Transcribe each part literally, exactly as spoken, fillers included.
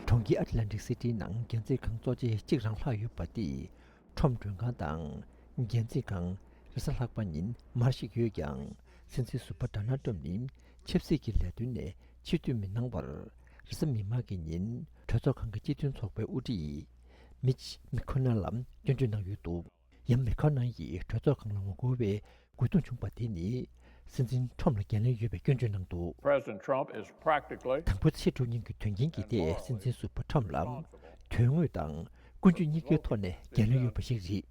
གྲོང་ཁྱེར་ཨེཊ་ལན་ཊིག་སི་ཊིའི་ནང་རྒྱལ་རྩེད་ཁང་གཙོ་ཆེ་གཅིག་རང་ལྷག་ཡོད་པ་དེ། ཁྲོམ་མགྲོན་ཁང་དང་རྒྱལ་རྩེད་ཁང་རེས་གཟའ་ལྷག་པ་ཉིན་མར་ཞིག་ཡོད་ཀྱང་། སྲིད་འཛིན་ཟུར་པ་ཌོ་ནལ་ཊམ་ནི་ཆབ་སྲིད་ཀྱི་ལས་དོན་ནས་ཕྱིར་འཐེན་མི་གནང་བར། རེས་གཟའ་མིག་དམར་གྱི་ཉིན་གྲོས་ཚོགས་ཁང་གི་སྤྱི་མཐུན་ཚོགས་པའི་དབུ་ཁྲིད་མིཆ་མེ་ཁོ་ནལ་ལ་སྐྱོན་བརྗོད་གནང་ཡོད་འདུག་ཡང་མེ་ཁོ་ནལ་ཡིས་གྲོས་ཚོགས་ཁང་ལ་ངོ་རྒོལ་བའི་རྒོལ་རྡུང་བྱུང་བ་དེ་ནི། སྲིད་འཛིན་ཁྲོམ་ལ་འགན་ལེན་ཡོད་པའི་སྐྱོན་བརྗོད་གནང་འདུག President Trump is practically དང་པོ་ཚེས་དྲུག་ཉིན་གྱི་དོན་རྐྱེན་གྱི་ཐད་སྲིད་འཛིན་ཟུར་པ་ཁྲོམ་ལ་དོན་དངོས་དང་ཀུན་སྤྱོད་གཉིས་ཀའི་ཐོག་ནས་འགན་ལེན་ཡོད་པ་ཞིག་རེད།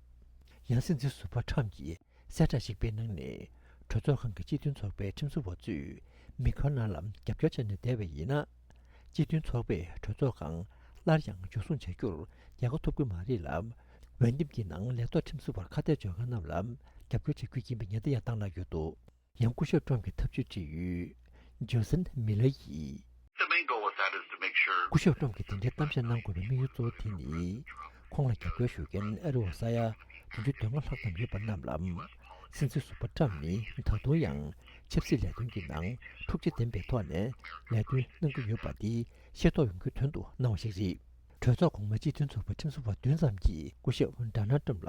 ཡང་སྲིད་འཛིན་ཟུར་པ་ཁྲོམ་གྱིས་གསལ་བསྒྲགས་ཤིག་སྤེལ་གནང་ནས། གྲོས་ཚོགས་ཁང་གི་སྤྱི་མཐུན་ཚོགས་པའི་ཁྲིམས་བཟོ་བ་ཚོས་མེ་ཁོ་ནལ་ལ་རྒྱབ་སྐྱོར་བྱས་ནས་བསྡད་པ་ཡིན་ན། སྤྱི་མཐུན་ཚོགས་པས་གྲོས་ཚོགས་ཁང་སླར་ཡང་འཇུ་བཟུང་བྱ་རྒྱུར་རྒྱལ་ཁ་ཐོབ་ཀྱི་མ་རེད་ལ། འོས་འདེམས་ཀྱི་ནང་ལས་ཐོག་ཁྲིམས་བཟོ་བར་ཁ་གཏད་གཅོག་མཁན་རྣམས་ལ་རྒྱབ་སྐྱོར་བྱེད་ཀྱི་ཡིན་པའི་ཉེན་བརྡ་ཡང་བཏང་གནང་ཡོད་འདུག་ཡང་སྐུ་ཞབས་ཁྲོམ་གྱི་ཐབས་ཇུས་དྲི་ཡུལ་ཇོ་སན་མི་ལ་ཡིས། The main goal with that is to make sure སྐུ་ཞབས་ཁྲོམ་གྱིས་དེ་འདྲའི་གཏམ་བཤད་གནང་དགོས་པའི་དམིགས་ཡུལ་གཙོ་བོ་དེ་ནི། ཁོང་ལ་རྒྱབ་སྐྱོར་ཞུ་མཁན་ཨ་རི་ཝ་ས་ཡ་བདུན་ཅུ་དོན་ལྔ་ལྷག་ཙམ་ཡོད་པ་རྣམས་ལ། སྲིད་འཛིན་ཟུར་པ་ཁྲོམ་ནི་ད་དུང་ཡང་ཆབ་སྲིད་ལས་དོན་གྱི་ནང་འཁྲུག་ཆ་ལྡན་པའི་ཐོག་ནས་ལས་དོན་གནང་གི་ཡོད་པ་དེ་ཤེས་རྟོགས་ཡོང་རྒྱུའི་དོན་དུ་གནང་བ་ཞིག་རེད། གྲོས་ཚོགས་གོང་མའི་སྤྱི་མཐུན་ཚོགས་པའི་ཁྲིམས་བཟོ་བ་བདུན་ཙམ་གྱིས་སྐུ་ཞབས་ཌོ་ནལ་ཊམ་ལ་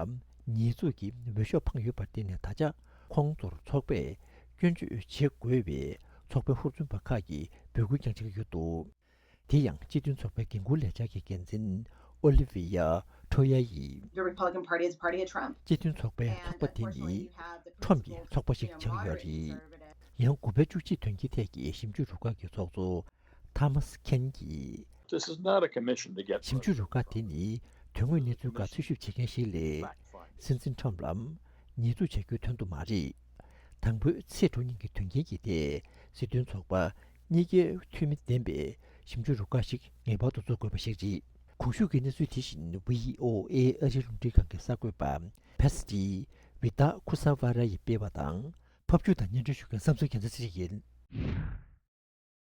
ཉེས་འཛུགས་ཀྱི་འོས་ཤོག་འཕངས་ཡོད་པར་བརྟེན་ནས། ད་ཆ་ཁོང་ཚོར་ཚོགས་པས་སྐྱོན་བརྗོད་བྱེད་དགོས་པའི་ཚོགས་པའི་ཧུར་བརྩོན་པ་ཁག་གིས་འབོད་སྐུལ་ཀྱང་བྱེད་ཀྱི་ཡོད་འདུག་དེ་ཡང་སྤྱི་མཐུན་ཚོགས་པའི་འགན་འཁུར་ལས་འཆར་གྱི་འགན་འཛིན་ཨོ་ལི་ཝི་ཡ་ཁྲོ་ཡ་ཡིས། The Republican Party is the party of Trump. སྤྱི་མཐུན་ཚོགས་པའི་ཚོགས་པ་དེ་ནི་ཁྲོམ་གྱི་ཚོགས་པ་ཞིག་ཆགས་ཡོད་རེད། ཡང་དགུ་པའི་བཅུ་གཅིག་དོན་རྐྱེན་ཐད་ཀྱི་ཞིབ་འཇུག་རུ་ཁག་གི་ཚོགས་གཙོ་ཐ་མཱས་ཁེན་གྱིས། This is not a commission to get ཞིབ་འཇུག་རུ་ཁག་དེ་ནི་དོན་དངོས་གནས་ཚུལ་ཁག་འཚོལ་ཞིབ་བྱེད་མཁན་ཞིག་ལས། སྲིད་འཛིན་ཁྲོམ་ལ་ཉེས་འཛུགས་བྱ་རྒྱུའི་དོན་དུ་མ་རེད། དང་པོའི་ཚེས་དྲུག་ཉིན་གྱི་དོན་རྐྱེན་གྱི་ཐད་སྲིད་དོན་ཚོགས་པ་གཉིས་ཀའི་འཐུས་མི་ལྡན་པའི་ཞིབ་འཇུག་རུ་ཁག་ཞིག་ངེས་པར་དུ་འཛུགས་དགོས་པ་ཞིག་རེད། གོང་ཞུས་ཀྱི་གནས་ཚུལ་དེ་བཞིན་བྷི་ཨོ་ཨེ་ཨ་རིའི་རླུང་འཕྲིན་ཁང་གི་གསར་འགོད་པ་ཕེ་སི་ཏི་ཝི་ཏཱ་ཁུ་ས་ཝ་ར་ཡིས་སྤེལ་བ་དང་། ཕབ་སྒྱུར་དང་སྙན་སྒྲོན་ཞུ་མཁན་བསམ་ཚུལ་རྒྱལ་མཚན་ཚེ་རིང་ཡིན།